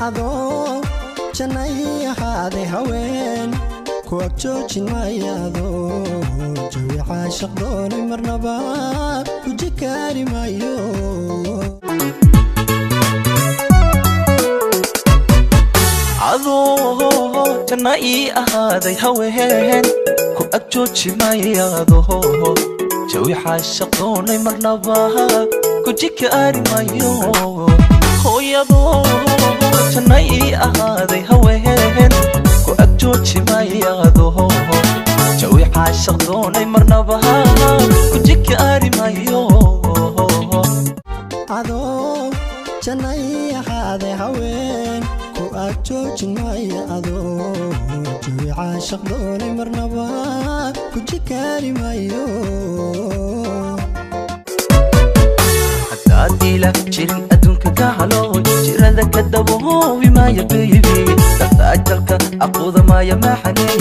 Adoo jannay ahaaday haween ku ag joojin maayo, jawi caashaq doonay marnaba guji kaari maayo. Adoo janna ii ahaaday haween ku ag jooji mayaado, jawi xaashaq doonay marnaba guji kaari mayo. Hooyadoo janna ii ahaaday haween ku ag jooji mayaado, jawi xaashaq doonay marnaba guji kaari mayo. Adoo jannay ahaaday haween ku ag joojin maayo, jawi caashaq doonay marnaba guji kaari maayo. Haddaad ila jirin adduunka ka halooy, jirada ka daboobi maaya baby, dhaqaajalka aquuda maaya maxaney,